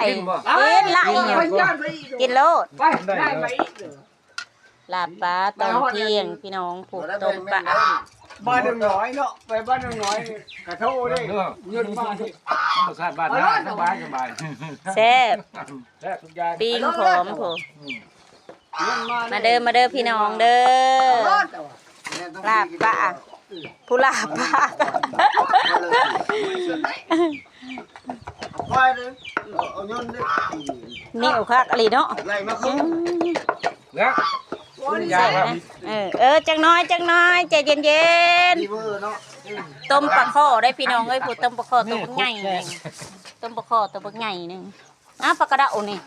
ກິນບໍ່? ກິນລະ ກິນໂລດ ໄປໄດ້ໄປອີກເດີ ລາບປາຕອນທ່ຽງພີ່ນ້ອງ ຜູ້ຕົ້ມປາ ບ້ານໜອງນ້ອຍເນາະ ໄປບ້ານໜອງນ້ອຍກະໂທເດ້ ເງິນມາເດ້ ທຳມະຊາດບ້ານນາ ສະບາຍໆ ແຊບ ແຊບທຸກຢ່າງ ປີ້ງຫອມພຸ້ນ ມາເດີມາເດີພີ່ນ້ອງເດີ ລາບປາ ຜູ້ລາບປາ ນິ້ວຄັກອີ່ຫຼີເນາະ ອືມ ແຊບນະ ເອີ ເອີ ຈັກໜ້ອຍ ຈັກໜ້ອຍ ໃຈເຢັນໆ ຕົ້ມປາຄໍ່ເດ້ພີ່ນ້ອງເອີຍ ຜູ້ຕົ້ມປາຄໍ່ໂຕບັກໃຫຍ່ ຕົ້ມປາຄໍ່ໂຕບັກໃຫຍ່ໜຶ່ງ ອ້າວ ປາກະເດົານີ້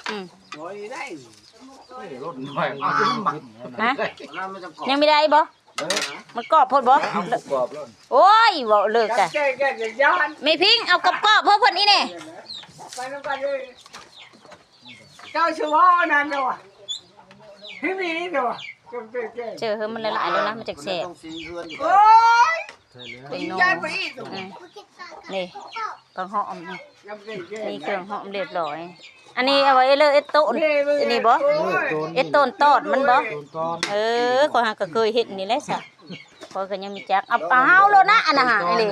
ອືມ ຮະ ຍັງບໍ່ໄດ້ບໍ່? ມັນກອບໂພດບໍ່? ໂອ້ຍ ເວົ້າເລີກກະ ແມ່ພິງ ເອົາກອບໆ ເພິ່ນອີແນ່ ເຈົ້າຊິເວົ້າອັນນັ້ນເນາະ ທີ່ມີເນາະ ເຈີເຮີມັນຫຼາຍໆ ແລ້ວນະ ມັນຈັກແຊບ ໂອ້ຍ ເປັນໜໍ່ ອືມ ນີ້ ຜັກຫອມ ນີ້ເຄື່ອງຫອມຮຽບຮ້ອຍ ອັນນີ້ເອົາໄວ້ເລີ ເອັດຕົ້ນ ອັນນີ້ບໍ່? ເອັດຕົ້ນຕອດມັນບໍ່? ເອີ ຂ້ອຍຫາກະເຄີຍເຮັດນີ້ແຫຼະຊະ ຂ້ອຍກະຍັງມີຈັກ ເອົາ ເອົາໂລດນະ ອັນນັ້ນຫາ ອີ່ຫຼີ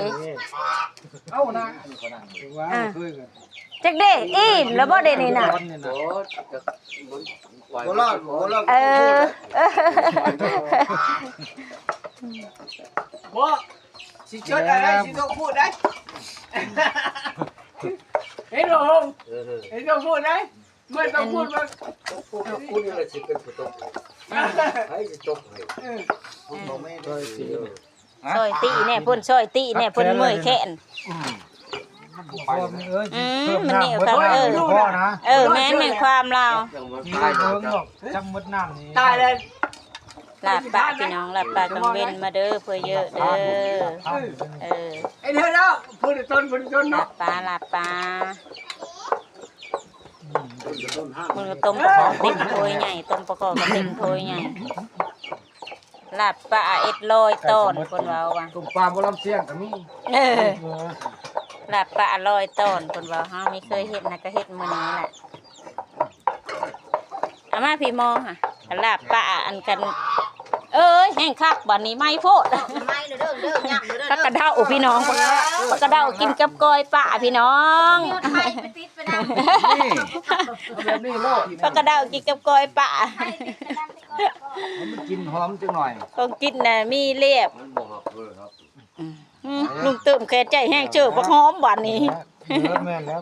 ເອົານະ ຈັກເດ້ ອີ່ມແລ້ວບໍ່ເດນີ້ນະ? ບໍ່ລອດ ບໍ່ລອດ ເອີ ບໍ່ ຊິຈົດໄດ້ ຊິຕ້ອງພູດໄດ້ ເຫັນບໍ່ ເອີ ເຫັນຕ້ອງພູດໄດ້ ເມື່ອຕ້ອງພູດ ເມື່ອຕ້ອງພູດ ເອົາຄູດນີ້ລະຊິເປັນຜູ້ຕົກໃຫ້ ໃຜຊິຕົກໃຫ້ ເອີ ຜູ້ບໍ່ແມ່ນ ຊ່ອຍຕີແດ່ ເພິ່ນຊ່ອຍຕີແດ່ ເພິ່ນເມື່ອຍແຂນ ອືມ ມັນບໍ່ໄປ ອືມ ມັນໜຽວຄັກ ເອີ ເອີ ແມ່ນ ແມ່ນຄວາມລາວ ຈັກໝົດນ້ຳນີ້ ຕາຍແລ້ວ ລາບປາພີ່ນ້ອງ ລາບປາກາງເວັນ ມາເດີ ເພື່ອເຢີເດີ ເອີ ເອີ ເອີ ເອີ ລາບປາ ລາບປາ ມັນກະຕົ້ມປາຄໍ່ເຕັມຖ້ວຍໃຫຍ່ ຕົ້ມປາຄໍ່ກະເຕັມຖ້ວຍໃຫຍ່ ລາບປາເອັດຮ້ອຍຕອນ ເພິ່ນເວົ້າວ່າ ຕົ້ມປາໝໍລຳສຽງກະມີ ເອີ ລາບປາຮ້ອຍຕອນ ເພິ່ນເວົ້າ ເຮົາມີເຄີຍເຮັດນະ ກະເຮັດມື້ນີ້ແຫຼະ ເອົາມາພີ່ໝໍຫະ ລາບປາອັນກັນ ເອີຍ ແຮງຄັກ ບາດນີ້ໄໝ້ໂພດ ໄໝ້ເດີ ເດີ ຫຍັບເດີ ຜັກກະເດົາພີ່ນ້ອງ ຜັກກະເດົາກິນກັບກ້ອຍປາພີ່ນ້ອງ ນີ້ ເອົາແບບນີ້ໂລດ ຜັກກະເດົາກິນກັບກ້ອຍປາ ໃຫ້ມັນກິ່ນຫອມຈັກໜ້ອຍ ຂອງກິນນະມີລຽບ ມັນບໍ່ຮັບເລີຍເນາະ ອືມ ອືມ ລຸງເຕີມແຂນໃຈແຮງເຈີບັກຫອມບາດນີ້ ເອີ ແມ່ນແລ້ວ